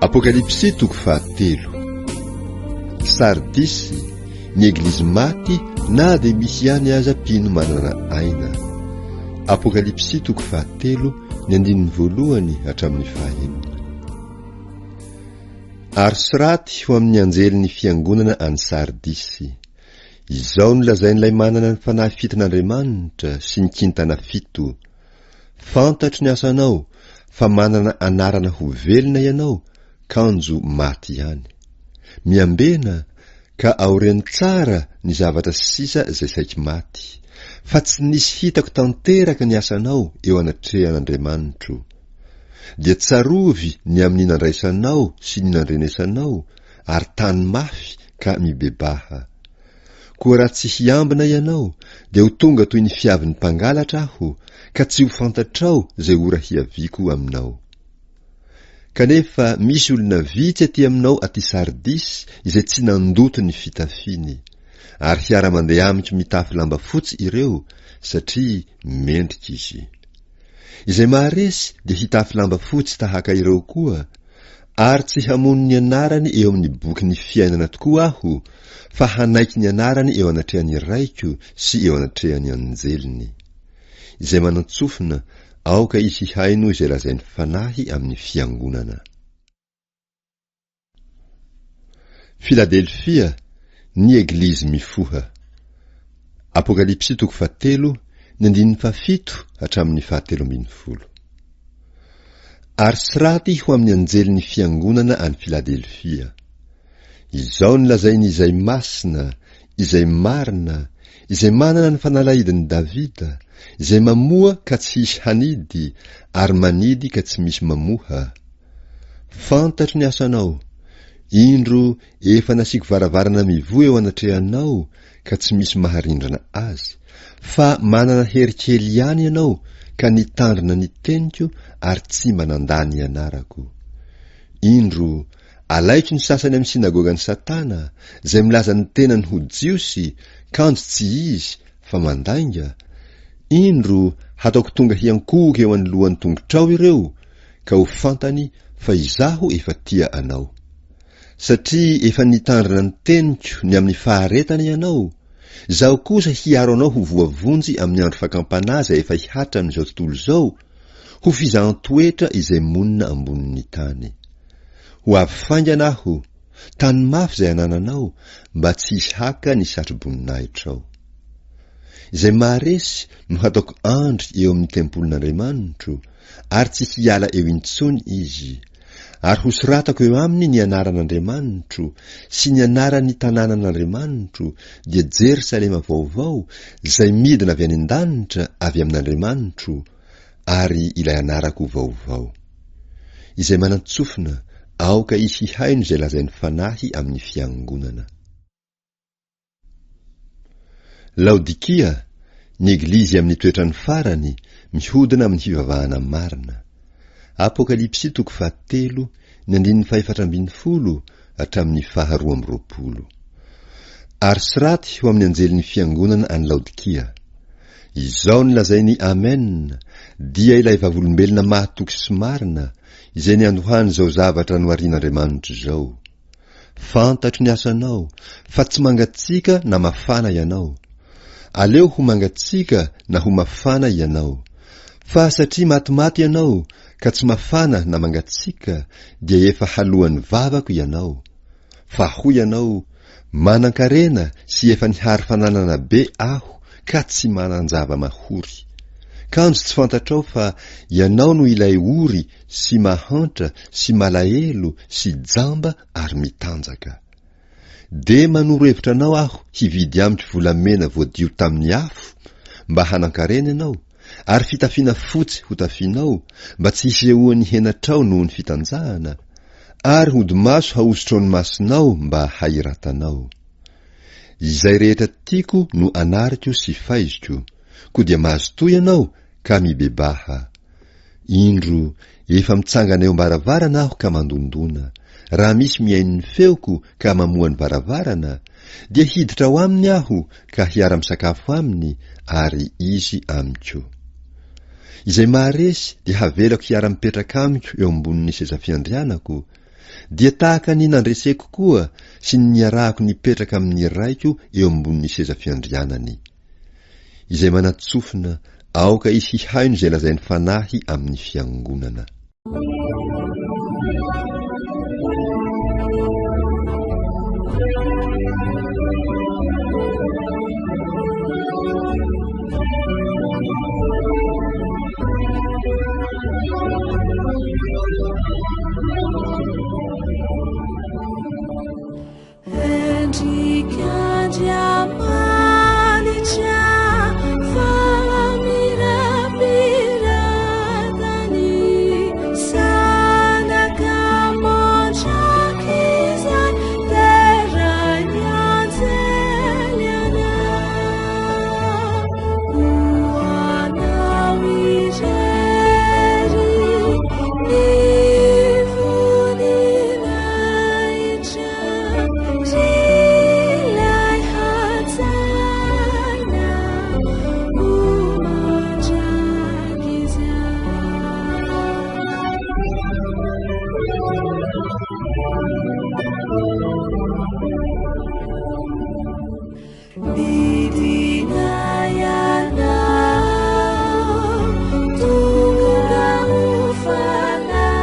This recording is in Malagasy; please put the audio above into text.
Apokalypsy toko fahatelo. Sardisy, ny eglizy maty na dia misy ihany aza mpino manana aina. Apokalypsy toko fahatelo, ny andininy voalohany hatramin'ny fahenina. Ary soraty ho amin'ny anjelin'ny fiangonana any Sardisy. Izao no lazain'ilay manana ny fanahy fiton'Andriamanitra sy ny kintana fito, Fantatro ny asanao, fa manana anarana ho velona ianao, kanjo maty ihany. Miambena, ka aoreno tsara ny zavatra sisa izay saiky maty, fa tsy nisy hitako tanteraka ny asanao eo anatrehan'Andriamanitro. Dia tsarovy ny amin'ny nandraisanao sy ny nandrenesanao, ary tano mafy ka mibebaha. Koa raha tsy hiambina ianao, dia ho tonga toy ny fiavin'ny mpangalatra aho, ka tsy ho fantatrao izay ora hiaviako aminao. Kanefa misy olona vitsy aty aminao aty Sardisy izay tsy nandoto ny fitafiany, ary hiara-mandeha amiko mitafy lamba fotsy ireo, satria mendrika izy. Izay maharesy dia hitafy lamba fotsy tahaka ireo koa, Ary tsy hamono ny anarany eo amin'ny bokin'ny fiainana tokoa Aho, fa hanaiky ny anarany eo anatrehan'ny Raiko sy eo anatrehan'ny anjeliny. Izay manan-tsofina, aoka izy hihaino izay lazain'ny Fanahy amin'ny fiangonana. Filadelfia, ny Eglizy mifoha. Apokalypsy toko fahatelo, ny andininy fahafito hatramin'ny fahatelo ambin'ny folo. Ary soraty ho amin'ny anjelin'ny fiangonana any Filadelfia. Izao no lazain'Izay Masina, Izay Marina, Izay manana ny fanalahidin'i Davida, Izay mamoha ka tsy hisy hanidy, ary manidy ka tsy misy mamoha. Fantatro ny asanao. Indro, efa nasiako varavarana mivoha eo anatrehanao, ka tsy misy maharindrana azy, fa manana hery kely ihany ianao ka nitandrina ny teniko ary tsy mba nandà ny anarako. Indro, alaiko ny sasany amin'ny synagogan'i Satana, izay milaza ny tenany ho Jiosy, kanjo tsy izy, fa mandainga, indro, hataoko tonga hiankohoka eo anoloan'ny tongotrao ireo, ka ho fantany fa izaho efa tia anao. Satria efa nitandrina ny teniko ny amin'ny faharetana ianao, izaho kosa hiaro anao ho voavonjy amin'ny andro fakam-panahy izay efa hihatra amin'izao tontolo izao, ho fizahan-toetra izay monina ambonin'ny tany. Ho avy faingana aho, tano mafy izay anananao, mba tsy hisy haka ny satro-boninahitrao. Izay maharesy no hataoko andry eo amin'ny tempolin'Andriamanitro, ary tsy hiala eo intsony izy. Ary hosoratako eo aminy ny anaran'Andriamanitro, sy ny anaran'ny tanànan'Andriamanitro, dia Jerosalema vaovao, izay midina avy any an-danitra avy amin'Andriamanitro, ary ilay anarako vaovao. Izay manan-tsofina, aoka izy hihaino izay lazain'ny Fanahy amin'ny fiangonana. Laodikia, ny Eglizy amin'ny toetrany farany, mihodina amin'ny fivavahana marina. Apokalypsy toko fahatelo, ny andininy fahefatra ambin'ny folo hatramin'ny faharoa amby roapolo. Ary soraty ho amin'ny anjelin'ny fiangonana any Laodikia. Izao no lazain'i Amen, dia ilay vavolombelona mahatoky sy marina, izay niandohan'izao zavatra noharian'Andriamanitra izao. Fantatro ny asanao, fa tsy mangatsiaka na mafana ianao. Aleo ho mangatsiaka na ho mafana ianao. Fa satria matimaty ianao, ka tsy mafana na mangatsiaka, dia efa haloan'ny vavako ianao. Fa hoy ianao, Manan-karena sy efa nihary fananana be aho ka tsy manan-java-mahory. Kanjo tsy fantatrao fa ianao no ilay ory sy mahantra sy malahelo sy jamba ary mitanjaka. Dia manoro hevitra anao aho hividy amiko volamena voadio tamin'ny afo mba hanankarena ianao, ary fitafiana fotsy hotafianao mba tsy hisehoan'ny henatrao noho ny fitanjahana, ary hodi-maso hahosotrao ny masonao mba hahiratanao. Izay rehetra tiako no anariko sy faiziko, koa dia mazotoa ianao ka mibebaha. Indro, efa mitsangana eo am-baravarana aho ka mandondona. Raha misy mihaino ny feoko ka mamoha ny varavarana, dia hiditra ao aminy aho ka hiara-misakafo aminy ary izy amiko. Izay maharesy dia havelako hiara-mipetraka amiko eo ambonin'ny seza fiandrianako, Dia tahaka ny nandreseko koa sy ny niarahako nipetraka amin'ny Raiko eo ambonin'ny seza fiandrianany. Izay manan-tsofina, aoka izy hihaino izay lazain'ny Fanahy amin'ny fiangonana. Midina ianao, tonga ho fanatitra.